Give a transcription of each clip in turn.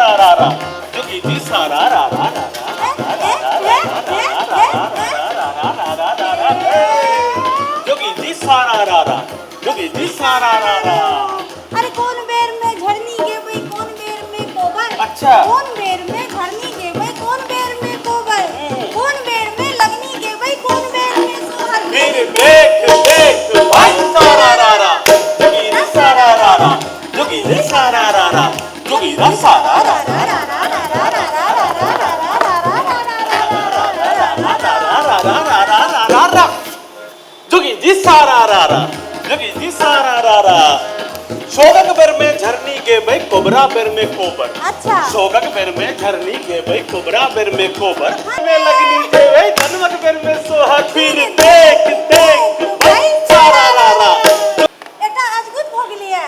सारा रा रा जोगी जी सारा रा रा रा रा रा जोगी जी सारा रा रा जोगी जी सारा रा रा। अरे कोन बेर में झरनी गेबै, कोन बेर में कोबर। अच्छा। कोन बेर में झरनी गेबै, कोन बेर में कोबर, कोन बेर में लगनी गेबै, कोन बेर में सोहर। फिर देख देख भाई सारा रा रा जोगी जी सारा रा रा जोगी जी सारा रा रा जोगी रा सारा रा रा रा रा रा रा रा रा रा रा रा रा रा जोगी जी सारा रा रा जोगी जी सारा रा रा। सोगक बेर में झरनी के भाई कोबरा बेर में कोबर। अच्छा। सोगक बेर में झरनी के भाई कोबरा बेर में कोबर में लगनी के भाई जन्मक बेर में सोहर। फिर देख देख भाई सारा रा रा। एकटा अद्भुत भऽ गेलैया।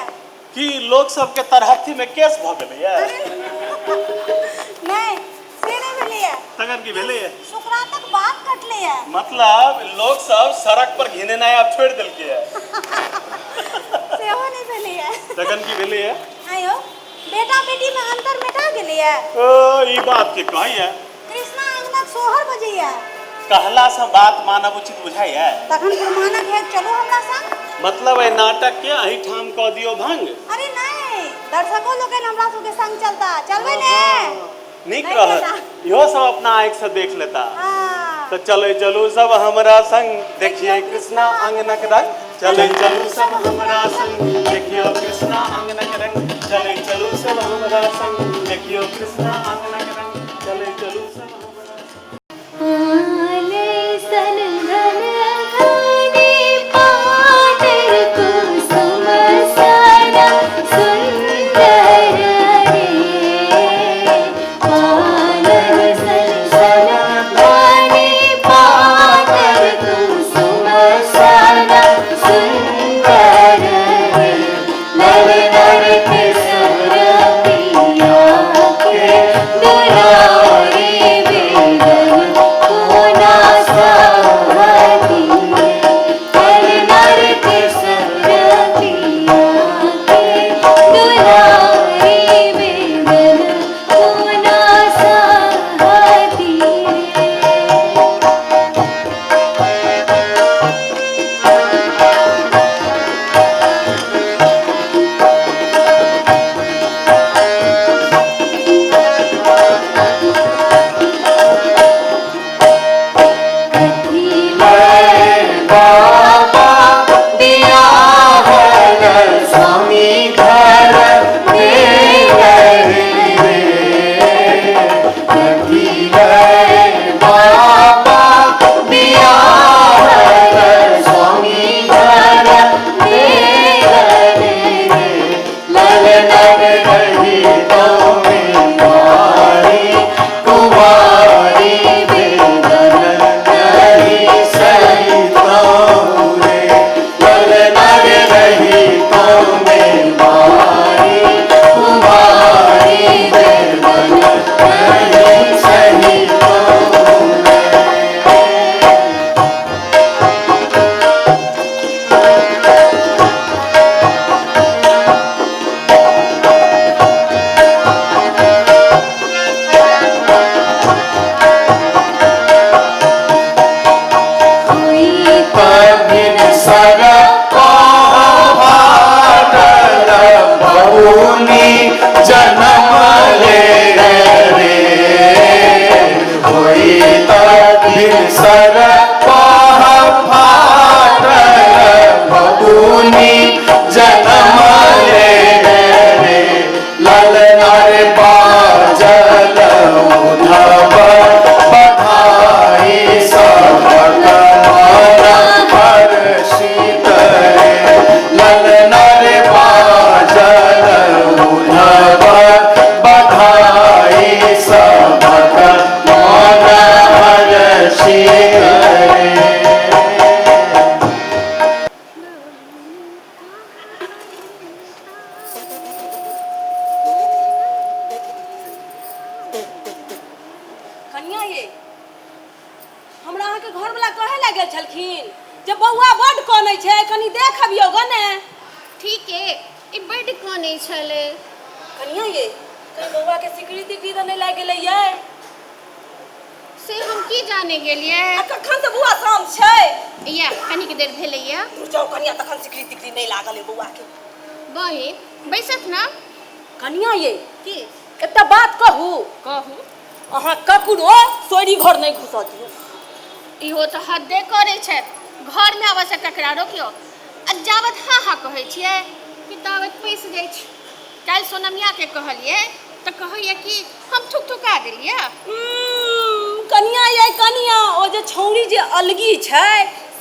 की लोक सबके तरहत्थी में केस भऽ गेलैया? नहि, से नहि भेलैया। तखन की भेलैया? सुकरातक बात कटलैया। मतलब लोक सब सड़क पर घिनेनाइ आब छोड़ि देलकैया। सेहो नहि भेलैया। तखन की भेलैया? आयो, बेटा बेटी में अंतर मेटा गेलैया। ओ ई बात के कहैया? कृष्णा अंगनाक सोहर बजैया। कहला से बात मानब उचित बुझाइया? तखन प्रमाणक है, चलू हमरा संग। मतलब एहि नाटक के एहिठाम कऽ दियौ भंग? अरे नहि, दर्शको लोकनि हमरा सबके संग चलता, चलबै ने? नीक नहि रहत, चलता। इहो सब अपना आँखि से देख लेता। हाँ। तऽ चलै चलू सब हमरा संग देखिए कृष्णा अंगनक रंग। चलै चलू सब हमरा संग देखियो कृष्णा अंगनक रंग। चलै चलू सब हमरा संग देखियो कृष्णा अंगनक रंग। चलै चलू सब हमरा संग। कनिया ये, हमरा अहाँके घरवला कहै लए गेल छलखिन जे बौआ बड्ड कनै छै, कनी देख अबियौ ग ने। ठीके, ई बड्ड कनै छलै। कनिया ये, कहीं बौआ के सिकरी तिकरी तऽ नहि लागि गेलै यै? से हम की जाने गेलियै। आ कखन से बौआ शाम छै? या कनिक देर भेलैया। दूर जाउ कनिया, तखन सिकरी तिकरी नहि लागल है बौआ के। बहिन बैसत ना। कनिया ये की एकटा बात कहू? कहू। अहाँ ककरो सोरी घर नहि घुसऽ दियौ। इहो तऽ हदे करै छथि, घरमे आबऽ से ककरा रोकियौ? आ जाबत हाँ हाँ कहै छियै कि ताबत पैसि जाइ छै। काल्हि सोनमियाके कहलियै तऽ कहैया कि हम थुकथुका देलियै। कनिया ये कनिया, ओ जे छौड़ी जे अलगी छै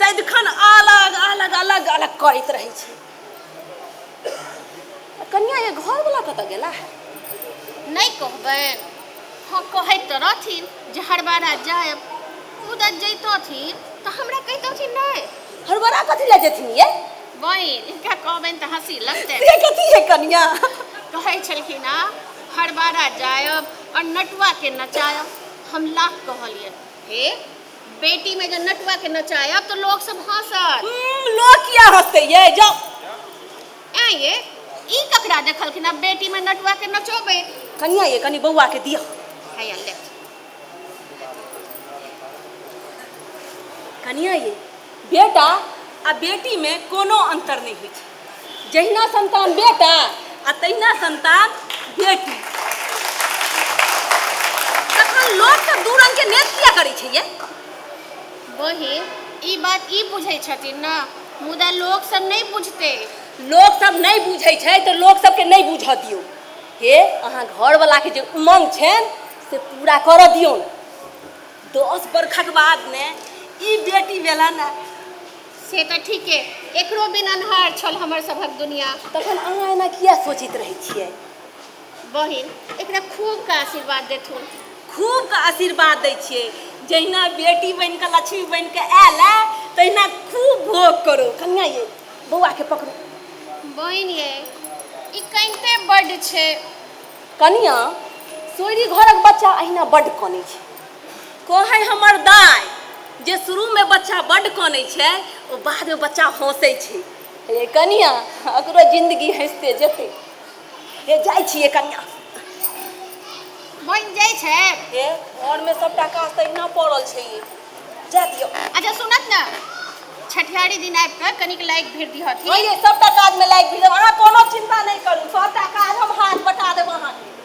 सदिखन अलग अलग अलग अलग करैत रहै छै। कनिया ये, घरवला कतऽ गेला है? नहि कहबनि? हँ, कहैत तऽ रहथिन जे हरबारा जायब, मुदा जैतथिन तऽ हमरा कहितथिन नहि? हरबारा कथी लए जेथिन ये? बहिन, हिनका कहबनि तऽ हँसी लगतनि। से कथी है कनिया? कहै छलखिन हँ हरबारा जायब आओर नटुआके नचायब। हम लाख कहलियनि, हे बेटीमे जे नटुआके नचायब तऽ लोक सब हँसत। लोक किया हँसतै ये? जाउ। ऐं ये, ई ककरा देखलखिन आ बेटीमे नटुआके नचोबै? कनिया ये, कनि बौआके दिअ। हैया ले। कनिया ये, बेटा आ बेटीमे कोनो अन्तर नहि होइ छै। जहिना संतान बेटा आ तहिना संतान बेटी, तखन लोक सब दू रंग के नेत किया करै छै ये? बहिन, ई बात ई बुझै छथिन ने, मुदा लोक सब नहि बुझतै। लोक सब नहि बुझै छै तऽ लोक सबके नहि बुझऽ दियौ। हे, अहाँ घरवलाके जे उमंग छनि से पूरा करऽ दियौन। 10 बरखक बाद ने ई बेटी भेलनि ने। से तऽ ठीके, एकरो बिन अन्हार छल हमर सभक दुनिया। तखन अहाँ एना किया सोचैत रहै छियै? बहिन, एकरा खूब के आशीर्वाद देथुन। खूब के आशीर्वाद दै छियै। जहिना बेटी बनि कऽ लक्ष्मी बनि कऽ आयल है तहिना खूब भोग करू। कनिया ये, बौआके पकड़ू। बहिन ये, ई कनिते बड्ड छै। कनिया, सोइरी घरक बच्चा अहिना बड्ड कनै छै। कहै हमर दाइ जे शुरूमे बच्चा बड्ड कनै छै, ओ बादमे बच्चा हँसै छै। हे कनिया, ओकरो जिंदगी हँसिते जेतै। हे, जाइ छियै कनिया। बनि जाइ छै। हे, घरमे सबटा काज तऽ अहिना पड़ल छै, जा दियौ। अच्छा सुनत ने, छठिहारी दिन आबि कऽ कनिक लाइक भेट दिहथिन। हँ ये, सबटा काजमे लाइक भेट देब, अहाँ कोनो चिन्ता नहि करू, सबटा काज हम हाथ बटा देब अहाँके।